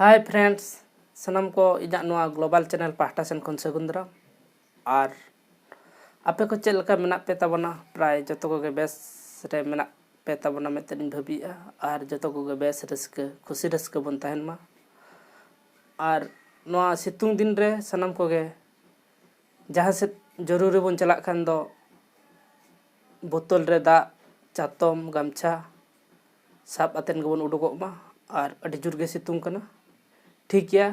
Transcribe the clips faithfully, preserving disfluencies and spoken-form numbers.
Hi friends, ᱥᱟᱱᱟᱢ ᱠᱚ ᱤᱧᱟᱹᱜ ᱱᱚᱣᱟ global channel ᱯᱟᱦᱴᱟ ᱥᱮᱱ ᱠᱷᱚᱱ ᱥᱟᱹᱜᱩᱱ ᱫᱟᱨᱟᱢ᱾ ᱟᱨ ᱟᱯᱮ ᱠᱚ ᱪᱮᱫ ᱞᱮᱠᱟ ᱢᱮᱱᱟᱜ ᱯᱮ ᱛᱟᱵᱚᱱᱟ? ᱯᱨᱟᱭ ᱡᱚᱛᱚ ᱠᱚᱜᱮ ᱵᱮᱥ ᱨᱮ ᱢᱮᱱᱟᱜ ᱯᱮ ᱛᱟᱵᱚᱱᱟ ᱢᱮᱱᱛᱮ ᱤᱧ ᱵᱷᱟᱹᱵᱤᱭᱮᱫᱼᱟ᱾ ᱟᱨ ᱡᱚᱛᱚ ᱠᱚᱜᱮ ᱵᱮᱥ ᱨᱟᱹᱥᱠᱟᱹ, ᱠᱷᱩᱥᱤ ᱨᱟᱹᱥᱠᱟᱹ ᱵᱚᱱ ᱛᱟᱦᱮᱱ ᱢᱟ᱾ ᱟᱨ ᱱᱚᱣᱟ ᱥᱤᱛᱩᱝ ᱫᱤᱱ ᱨᱮ ᱥᱟᱱᱟᱢ ᱠᱚᱜᱮ ᱡᱟᱦᱟᱸ ᱥᱮᱫ ᱡᱚᱨᱩᱨᱤ ᱵᱚᱱ ᱪᱟᱞᱟᱜ ᱠᱷᱟᱱ ᱫᱚ ᱵᱳᱛᱚᱞ ᱨᱮ ᱫᱟᱜ, ᱪᱟᱛᱚᱢ, ᱜᱟᱢᱪᱷᱟ ᱥᱟᱵ ᱟᱛᱮᱱ ᱜᱮᱵᱚᱱ ᱩᱰᱩᱠᱚᱜ ᱢᱟ᱾ ᱟᱨ ᱟᱹᱰᱤ ᱡᱳᱨ ᱜᱮ ᱥᱤᱛᱩᱝ ᱠᱟᱱᱟ᱾ ᱴᱷᱤᱠ ᱜᱮᱭᱟ,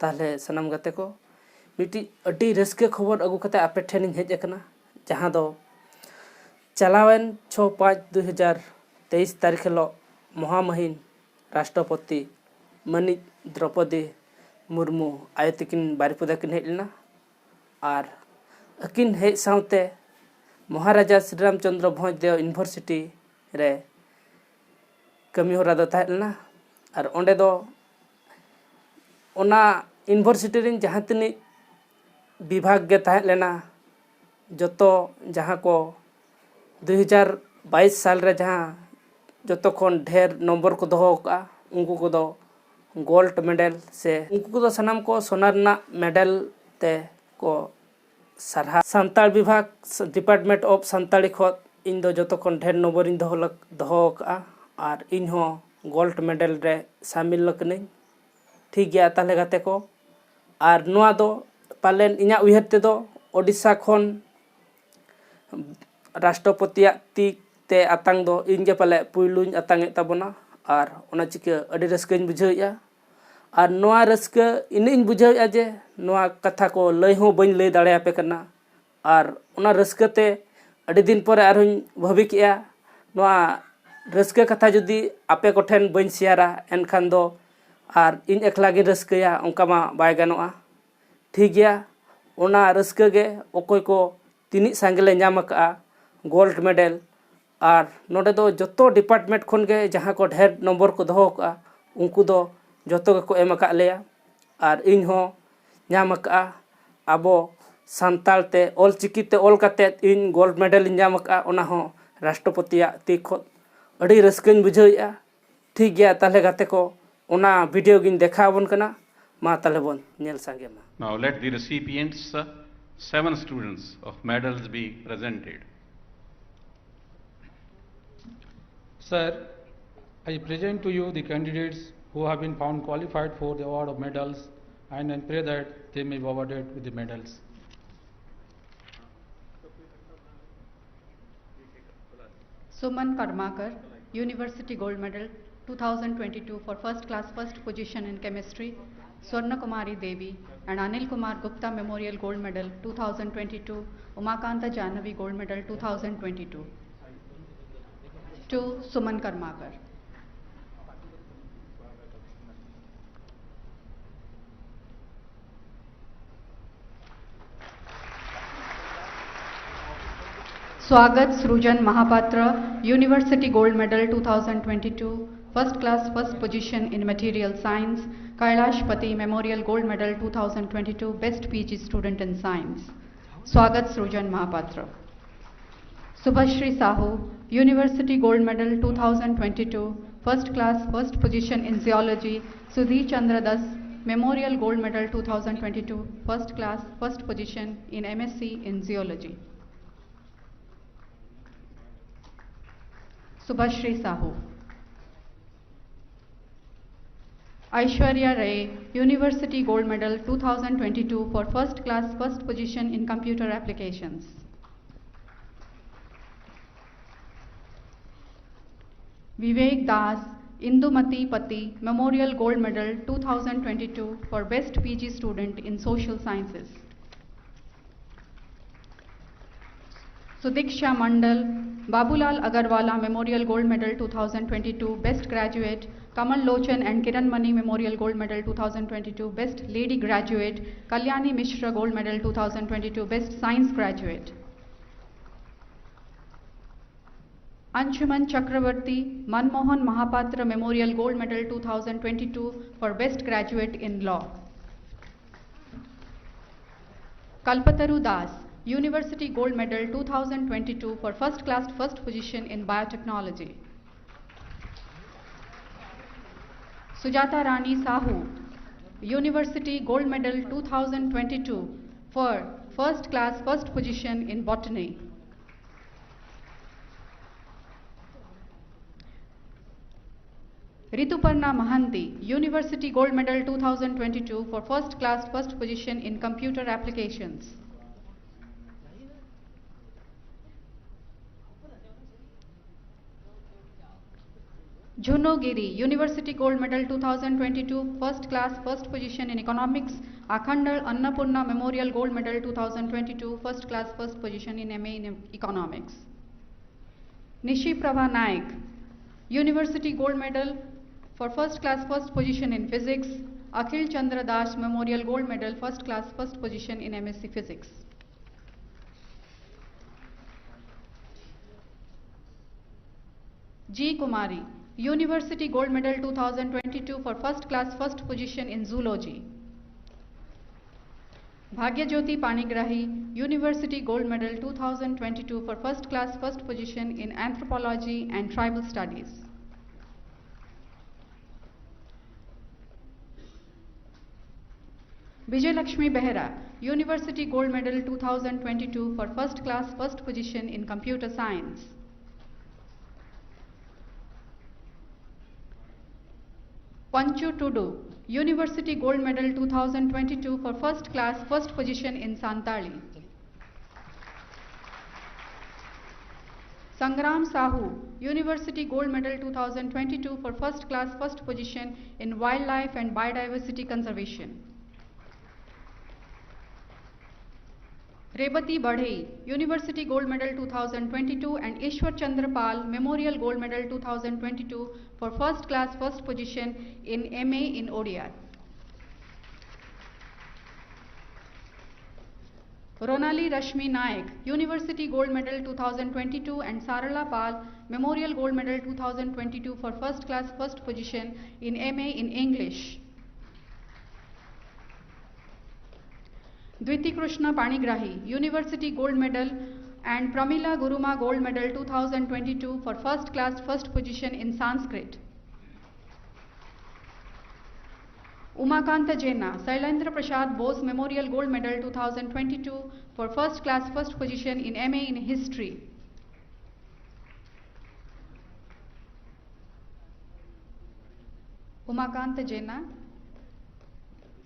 ᱛᱟᱦᱚᱞᱮ ᱥᱟᱱᱟᱢ ᱜᱟᱛᱮ ᱠᱚ, ᱢᱤᱫᱴᱤᱡ ᱟᱹᱰᱤ ᱨᱟᱹᱥᱠᱟᱹ ᱠᱷᱚᱵᱚᱨ ᱟᱹᱜᱩ ᱠᱟᱛᱮ ᱟᱯᱮ ᱴᱷᱮᱱᱤᱧ ᱦᱮᱡ ᱟᱠᱟᱱᱟ, ᱡᱟᱦᱟᱸ ᱫᱚ ᱪᱟᱞᱟᱣᱮᱱ ᱪᱷᱚ ᱯᱟᱸᱪ ᱫᱩ ᱦᱟᱡᱟᱨ ᱛᱮᱭᱤᱥ ᱛᱟᱹᱨᱤᱠᱷ ᱦᱤᱞᱳᱜ ᱢᱚᱦᱟᱢᱟᱹᱦᱤᱱ ᱨᱟᱥᱴᱨᱚᱯᱚᱛᱤ ᱢᱟᱹᱱᱤᱡ ᱫᱨᱚᱯᱚᱫᱤ ᱢᱩᱨᱢᱩ ᱟᱭᱳ ᱛᱤᱠᱤᱱ ᱵᱟᱨᱤᱯᱚᱫᱟ ᱠᱤᱱ ᱦᱮᱡ ᱞᱮᱱᱟ᱾ ᱟᱨ ᱟᱹᱠᱤᱱ ᱦᱮᱡ ᱥᱟᱶᱛᱮ ᱢᱚᱦᱟᱨᱟᱡᱟ ᱥᱨᱤᱨᱟᱢᱪᱚᱸᱫᱽᱨᱚ ᱵᱷᱚᱸᱡᱽ ᱫᱮᱣ ᱤᱭᱩᱱᱤᱵᱷᱟᱨᱥᱤᱴᱤ ᱨᱮ ᱠᱟᱹᱢᱤ ᱦᱚᱨᱟ ᱫᱚ ᱛᱟᱦᱮᱸ ᱞᱮᱱᱟ᱾ ᱟᱨ ᱚᱸᱰᱮ ᱫᱚ ᱚᱱᱟ ᱤᱭᱩᱱᱤᱵᱷᱟᱨᱥᱤᱴᱤ ᱨᱮᱱ ᱡᱟᱦᱟᱸ ᱛᱤᱱᱟᱹᱜ ᱵᱤᱵᱷᱟᱜᱽ ᱜᱮ ᱛᱟᱦᱮᱸ ᱞᱮᱱᱟ, ᱡᱚᱛᱚ ᱡᱟᱦᱟᱸ ᱠᱚ ᱫᱩ ᱦᱟᱡᱟᱨ ᱵᱟᱭᱤᱥ ᱥᱟᱞ ᱨᱮ ᱡᱟᱦᱟᱸ ᱡᱚᱛᱚ ᱠᱷᱚᱱ ᱰᱷᱮᱨ ᱱᱚᱢᱵᱚᱨ ᱠᱚ ᱫᱚᱦᱚ ᱟᱠᱟᱫᱼᱟ, ᱩᱱᱠᱩ ᱠᱚᱫᱚ ᱜᱳᱞᱰ ᱢᱮᱰᱮᱞ ᱥᱮ ᱩᱱᱠᱩ ᱠᱚᱫᱚ ᱥᱟᱱᱟᱢ ᱠᱚ ᱥᱚᱱᱟ ᱨᱮᱱᱟᱜ ᱢᱮᱰᱮᱞ ᱛᱮ ᱠᱚ ᱥᱟᱨᱦᱟᱣ᱾ ᱥᱟᱱᱛᱟᱲ ᱵᱤᱵᱷᱟᱜᱽ, Department of ᱥᱟᱱᱛᱟᱲᱤ ᱠᱷᱚᱱ ᱤᱧ ᱫᱚ ᱡᱚᱛᱚ ᱠᱷᱚᱱ ᱰᱷᱮᱨ ᱱᱚᱢᱵᱚᱨᱤᱧ ᱫᱚᱦᱚ ᱞᱟᱠ-, ᱫᱚᱦᱚ ᱟᱠᱟᱫᱼᱟ᱾ ᱟᱨ ᱤᱧ ᱦᱚᱸ ᱜᱳᱞᱰ ᱢᱮᱰᱮᱞ ᱨᱮ ᱥᱟᱢᱤᱞ ᱟᱠᱟᱱᱟᱹᱧ᱾ ᱴᱷᱤᱠ ᱜᱮᱭᱟ ᱛᱟᱦᱚᱞᱮ ᱜᱟᱛᱮ ᱠᱚ, ᱟᱨ ᱱᱚᱣᱟ ᱫᱚ ᱯᱟᱞᱮᱱ ᱤᱧᱟᱹᱜ ᱩᱭᱦᱟᱹᱨ ᱛᱮᱫᱚ ᱳᱰᱤᱥᱟ ᱠᱷᱚᱱ ᱨᱟᱥᱴᱨᱚᱯᱚᱛᱤᱭᱟᱜ ᱛᱤ ᱛᱮ ᱟᱛᱟᱝ ᱫᱚ ᱤᱧ ᱜᱮ ᱯᱟᱞᱮ ᱯᱩᱭᱞᱩᱧ ᱟᱛᱟᱝ ᱮᱫ ᱛᱟᱵᱚᱱᱟ᱾ ᱟᱨ ᱚᱱᱟ ᱪᱤᱠᱟᱹ ᱟᱹᱰᱤ ᱨᱟᱹᱥᱠᱟᱹᱧ ᱵᱩᱡᱷᱟᱹᱣᱮᱫᱼᱟ᱾ ᱟᱨ ᱱᱚᱣᱟ ᱨᱟᱹᱥᱠᱟᱹ ᱤᱱᱟᱹᱜ ᱤᱧ ᱵᱩᱡᱷᱟᱹᱣᱮᱫᱼᱟ ᱡᱮ ᱱᱚᱣᱟ ᱠᱟᱛᱷᱟ ᱠᱚ ᱞᱟᱹᱭ ᱦᱚᱸ ᱵᱟᱹᱧ ᱞᱟᱹᱭ ᱫᱟᱲᱮᱭᱟᱯᱮ ᱠᱟᱱᱟ᱾ ᱟᱨ ᱚᱱᱟ ᱨᱟᱹᱥᱠᱟᱹ ᱛᱮ ᱟᱹᱰᱤ ᱫᱤᱱ ᱯᱚᱨᱮ ᱟᱨᱦᱚᱸᱧ ᱵᱷᱟᱹᱵᱤ ᱠᱮᱜᱼᱟ, ᱱᱚᱣᱟ ᱨᱟᱹᱥᱠᱟᱹ ᱠᱟᱛᱷᱟ ᱡᱩᱫᱤ ᱟᱯᱮ ᱠᱚᱴᱷᱮᱱ ᱵᱟᱹᱧ ᱥᱮᱭᱟᱨᱟ, ᱮᱱᱠᱷᱟᱱ ᱫᱚ ᱟᱨ ᱤᱧ ᱮᱠᱞᱟ ᱜᱤᱧ ᱨᱟᱹᱥᱠᱟᱹᱭᱟ, ᱚᱱᱠᱟ ᱢᱟ ᱵᱟᱭ ᱜᱟᱱᱚᱜᱼᱟ᱾ ᱴᱷᱤᱠ ᱜᱮᱭᱟ, ᱚᱱᱟ ᱨᱟᱹᱥᱠᱟᱹ ᱜᱮ ᱚᱠᱚᱭ ᱠᱚ ᱛᱤᱱᱟᱹᱜ ᱥᱟᱸᱜᱮ ᱞᱮ ᱧᱟᱢ ᱟᱠᱟᱫᱼᱟ ᱜᱳᱞᱰ ᱢᱮᱰᱮᱞ, ᱟᱨ ᱱᱚᱰᱮ ᱫᱚ ᱡᱚᱛᱚ ᱰᱤᱯᱟᱨᱴᱢᱮᱱᱴ ᱠᱷᱚᱱ ᱜᱮ ᱡᱟᱦᱟᱸ ᱠᱚ ᱰᱷᱮᱨ ᱱᱚᱢᱵᱚᱨ ᱠᱚ ᱫᱚᱦᱚ ᱟᱠᱟᱫᱼᱟ, ᱩᱱᱠᱩ ᱫᱚ ᱡᱚᱛᱚ ᱜᱮᱠᱚ ᱮᱢ ᱟᱠᱟᱫ ᱞᱮᱭᱟ᱾ ᱟᱨ ᱤᱧ ᱦᱚᱸ ᱧᱟᱢ ᱟᱠᱟᱫᱼᱟ ᱟᱵᱚ ᱥᱟᱱᱛᱟᱲ ᱛᱮ ᱚᱞ ᱪᱤᱠᱤ ᱛᱮ ᱚᱞ ᱠᱟᱛᱮᱫ ᱤᱧ ᱜᱳᱞᱰ ᱢᱮᱰᱮᱞ ᱤᱧ ᱧᱟᱢ ᱟᱠᱟᱫᱼᱟ, ᱚᱱᱟ ᱦᱚᱸ ᱨᱟᱥᱴᱨᱚᱯᱚᱛᱤᱭᱟᱜ ᱛᱤ ᱠᱷᱚᱱ᱾ ᱟᱹᱰᱤ ᱨᱟᱹᱥᱠᱟᱹᱧ ᱵᱩᱡᱷᱟᱹᱣᱮᱫᱼᱟ᱾ ᱴᱷᱤᱠ ᱜᱮᱭᱟ ᱛᱟᱦᱚᱞᱮ ᱜᱟᱛᱮ ᱠᱚ, ᱚᱱᱟ ᱵᱷᱤᱰᱤᱭᱳ ᱜᱤᱧ ᱫᱮᱠᱷᱟᱣ ᱟᱵᱚᱱ ᱠᱟᱱᱟ᱾ ᱢᱟ ᱛᱟᱦᱞᱮ ᱵᱚᱱ ᱧᱮᱞ ᱥᱟᱸᱜᱮ ᱢᱟ᱾ Now let the recipients, uh, seven students of medals be presented. Sir, I present to you the candidates who have been found qualified for the award of medals, and I pray that they may be awarded with the medals. Suman Karmakar, University Gold Medal two thousand twenty-two for first class first position in chemistry, Swarna Kumari Devi and Anil Kumar Gupta Memorial Gold Medal two thousand twenty-two, Umakanta Jahnavi Gold Medal two thousand twenty-two. To Suman Karmakar. Swagat Srujan Mahapatra, University Gold Medal two thousand twenty-two, first class first position in material science, Kailash Pati Memorial Gold Medal two thousand twenty-two, best P G student in science. Swagat Srujan Mahapatra. Subhashri Sahu, University Gold Medal two thousand twenty-two, first class first position in geology, Sudhi Chandra Das Memorial Gold Medal two thousand twenty-two, first class first position in M S C in geology. Subhashri Sahu. Aishwarya Rai, University Gold Medal two thousand twenty-two for first class first position in computer applications. Vivek Das, Indumati Pati Memorial Gold Medal two thousand twenty-two for best P G student in social sciences. Sudiksha Mandal, Babulal Agarwala Memorial Gold Medal two thousand twenty-two, Best Graduate, Kamal Lochan and Kiran Mani Memorial Gold Medal two thousand twenty-two, Best Lady Graduate, Kalyani Mishra Gold Medal two thousand twenty-two, Best Science Graduate. Anshuman Chakravarti, Manmohan Mahapatra Memorial Gold Medal two thousand twenty-two for Best Graduate in Law. Kalpataru Das, University Gold Medal two thousand twenty-two for first class first position in biotechnology. Sujata Rani Sahu, University Gold Medal two thousand twenty-two for first class first position in botany. Rituparna Mahanti, University Gold Medal two thousand twenty-two for first class first position in computer applications. Jhuno Giri, University Gold Medal two thousand twenty-two, first class, first position in economics. Akhandal Annapurna Memorial Gold Medal two thousand twenty-two, first class, first position in M A in economics. Nishi Prabha Naik, University Gold Medal for first class, first position in physics. Akhil Chandra Das Memorial Gold Medal, first class, first position in M S C physics. G Kumari, University Gold Medal two thousand twenty-two for first class first position in zoology. Bhagya Jyoti Panigrahi, University Gold Medal two thousand twenty-two for first class first position in anthropology and tribal studies. Vijayalakshmi Behera, University Gold Medal two thousand twenty-two for first class first position in computer science. Panchu Tudu, University Gold Medal two thousand twenty-two for first class first position in Santali. Sangram Sahu, University Gold Medal two thousand twenty-two for first class first position in wildlife and biodiversity conservation. Rebati Badhei, University Gold Medal two thousand twenty-two and Ishwar Chandra Pal Memorial Gold Medal two thousand twenty-two for first class first position in M A in O D I. Ronali Rashmi Naik, University Gold Medal two thousand twenty-two and Sarala Pal Memorial Gold Medal two thousand twenty-two for first class first position in M A in English. Dviti Krishna Panigrahi, University Gold Medal and Pramila Guruma Gold Medal two thousand twenty-two for first class first position in Sanskrit. Umakanta Jena, Sailendra Prasad Bose Memorial Gold Medal two thousand twenty-two for first class first position in M A in History. Umakanta Jena.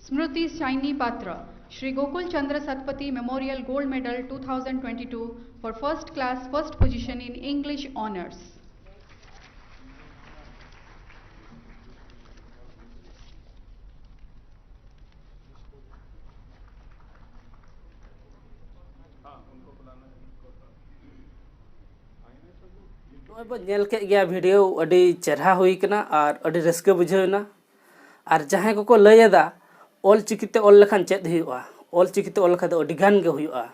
Smriti Shaini Patra, Shri Gokul Chandra Satpathy Memorial Gold Medal two thousand twenty-two for first class first position in English Honours. ᱱᱚᱜᱼᱚᱭ ᱵᱚᱱ ᱧᱮᱞ ᱠᱮᱫ ᱜᱮᱭᱟ video, ᱟᱹᱰᱤ ᱪᱮᱨᱦᱟ ᱦᱩᱭ ᱠᱟᱱᱟ ᱟᱨ ᱟᱹᱰᱤ ᱨᱟᱹᱥᱠᱟᱹ ᱵᱩᱡᱷᱟᱹᱣ ᱮᱱᱟ᱾ ᱟᱨ ᱡᱟᱦᱟᱸᱭ ᱠᱚᱠᱚ ᱞᱟᱹᱭ ᱮᱫᱟ ᱚᱞ ᱪᱤᱠᱤᱛᱮ ᱚᱞ ᱞᱮᱠᱷᱟᱱ ᱪᱮᱫ ᱦᱩᱭᱩᱜᱼᱟ, ᱚᱞ ᱪᱤᱠᱤᱛᱮ ᱚᱞ ᱞᱮᱠᱷᱟᱱ ᱫᱚ ᱟᱹᱰᱤ ᱜᱟᱱ ᱜᱮ ᱦᱩᱭᱩᱜᱼᱟ᱾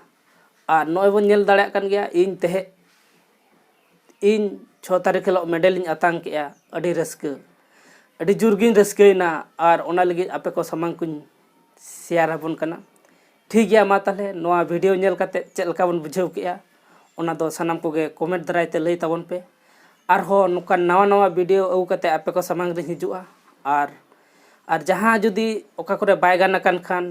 ᱟᱨ ᱱᱚᱜᱼᱚᱭ ᱵᱚᱱ ᱧᱮᱞ ᱫᱟᱲᱮᱭᱟᱜ ᱠᱟᱱ ᱜᱮᱭᱟ, ᱤᱧ ᱛᱮᱦᱮᱧ ᱤᱧ ᱪᱷᱚ ᱛᱟᱹᱨᱤᱠᱷ ᱦᱤᱞᱳᱜ ᱢᱮᱰᱮᱞᱤᱧ ᱟᱛᱟᱝ ᱠᱮᱜᱼᱟ᱾ ᱟᱹᱰᱤ ᱨᱟᱹᱥᱠᱟᱹ, ᱟᱹᱰᱤ ᱡᱳᱨ ᱜᱤᱧ ᱨᱟᱹᱥᱠᱟᱹᱭᱮᱱᱟ᱾ ᱟᱨ ᱚᱱᱟ ᱞᱟᱹᱜᱤᱫ ᱟᱯᱮ ᱠᱚ ᱥᱟᱢᱟᱝ ᱠᱚᱧ ᱥᱮᱭᱟᱨ ᱟᱵᱚᱱ ᱠᱟᱱᱟ᱾ ᱴᱷᱤᱠ ᱜᱮᱭᱟ, ᱢᱟ ᱛᱟᱦᱚᱞᱮ ᱱᱚᱣᱟ ᱵᱷᱤᱰᱤᱭᱳ ᱧᱮᱞ ᱠᱟᱛᱮ ᱪᱮᱫ ᱞᱮᱠᱟ ᱵᱚᱱ ᱵᱩᱡᱷᱟᱹᱣ ᱠᱮᱜᱼᱟ, ᱚᱱᱟ ᱫᱚ ᱥᱟᱱᱟᱢ ᱠᱚᱜᱮ ᱠᱚᱢᱮᱱᱴ ᱫᱟᱨᱟᱭ ᱛᱮ ᱞᱟᱹᱭ ᱛᱟᱵᱚᱱ ᱯᱮ᱾ ᱟᱨᱦᱚᱸ ᱱᱚᱝᱠᱟᱱ ᱱᱟᱣᱟ ᱱᱟᱣᱟ ᱵᱷᱤᱰᱤᱭᱳ ᱟᱹᱜᱩ ᱠᱟᱛᱮ ᱟᱯᱮ ᱠᱚ ᱥᱟᱢᱟᱝ ᱨᱤᱧ ᱦᱤᱡᱩᱜᱼᱟ᱾ ᱟᱨ ᱟᱨ ᱡᱟᱦᱟᱸ ᱡᱩᱫᱤ ᱚᱠᱟ ᱠᱚᱨᱮ ᱵᱟᱭ ᱜᱟᱱ ᱟᱠᱟᱱ ᱠᱷᱟᱱ,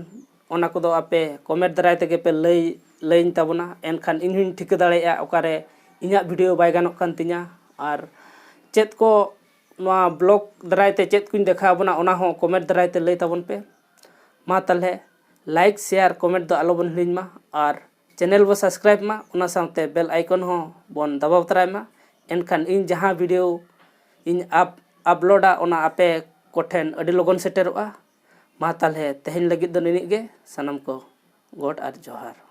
ᱚᱱᱟ ᱠᱚᱫᱚ ᱟᱯᱮ ᱠᱚᱢᱮᱱᱴ ᱫᱟᱨᱟᱭ ᱛᱮᱜᱮ ᱯᱮ ᱞᱟᱹᱭ ᱞᱟᱹᱭᱟᱹᱧ ᱛᱟᱵᱚᱱᱟ᱾ ᱮᱱᱠᱷᱟᱱ ᱤᱧ ᱦᱚᱸᱧ ᱴᱷᱤᱠᱟᱹ ᱫᱟᱲᱮᱭᱟᱜᱼᱟ ᱚᱠᱟᱨᱮ ᱤᱧᱟᱹᱜ ᱵᱷᱤᱰᱤᱭᱳ ᱵᱟᱭ ᱜᱟᱱᱚᱜ ᱠᱟᱱ ᱛᱤᱧᱟ᱾ ᱟᱨ ᱪᱮᱫ ᱠᱚ ᱱᱚᱣᱟ ᱵᱞᱚᱜ ᱫᱟᱨᱟᱭ ᱛᱮ ᱪᱮᱫ ᱠᱚᱧ ᱫᱮᱠᱷᱟᱣ ᱟᱵᱚᱱᱟ, ᱚᱱᱟ ᱦᱚᱸ ᱠᱚᱢᱮᱱᱴ ᱫᱟᱨᱟᱭ ᱛᱮ ᱞᱟᱹᱭ ᱛᱟᱵᱚᱱ ᱯᱮ᱾ ᱢᱟ ᱛᱟᱦᱚᱞᱮ, ᱞᱟᱭᱤᱠ, ᱥᱮᱭᱟᱨ, ᱠᱚᱢᱮᱱᱴ ᱫᱚ ᱟᱞᱚ ᱵᱚᱱ ᱦᱤᱲᱤᱧ ᱢᱟ᱾ ᱟᱨ ᱪᱮᱱᱮᱞ ᱵᱚ ᱥᱟᱵᱥᱠᱨᱟᱭᱤᱵᱽ ᱢᱟ, ᱚᱱᱟ ᱥᱟᱶᱛᱮ ᱵᱮᱞ ᱟᱭᱠᱚᱱ ᱦᱚᱸ ᱵᱚᱱ ᱫᱟᱵᱟᱣ ᱛᱚᱨᱟᱭ ᱢᱟ᱾ ᱮᱱᱠᱷᱟᱱ ᱤᱧ ᱡᱟᱦᱟᱸ ᱵᱷᱤᱰᱤᱭᱳ ᱤᱧ ᱟᱯ ᱟᱯᱞᱳᱰᱟ, ᱚᱱᱟ ᱟᱯᱮ ᱠᱚᱴᱷᱮᱱ ᱟᱹᱰᱤ ᱞᱚᱜᱚᱱ ᱥᱮᱴᱮᱨᱚᱜᱼᱟ᱾ ᱢᱟ ᱛᱟᱦᱚᱞᱮ, ᱛᱮᱦᱮᱧ ᱞᱟᱹᱜᱤᱫ ᱫᱚ ᱱᱤᱱᱟᱹᱜ ᱜᱮ᱾ ᱥᱟᱱᱟᱢ ᱠᱚ ᱜᱚᱰ ᱟᱨ ᱡᱚᱦᱟᱨ᱾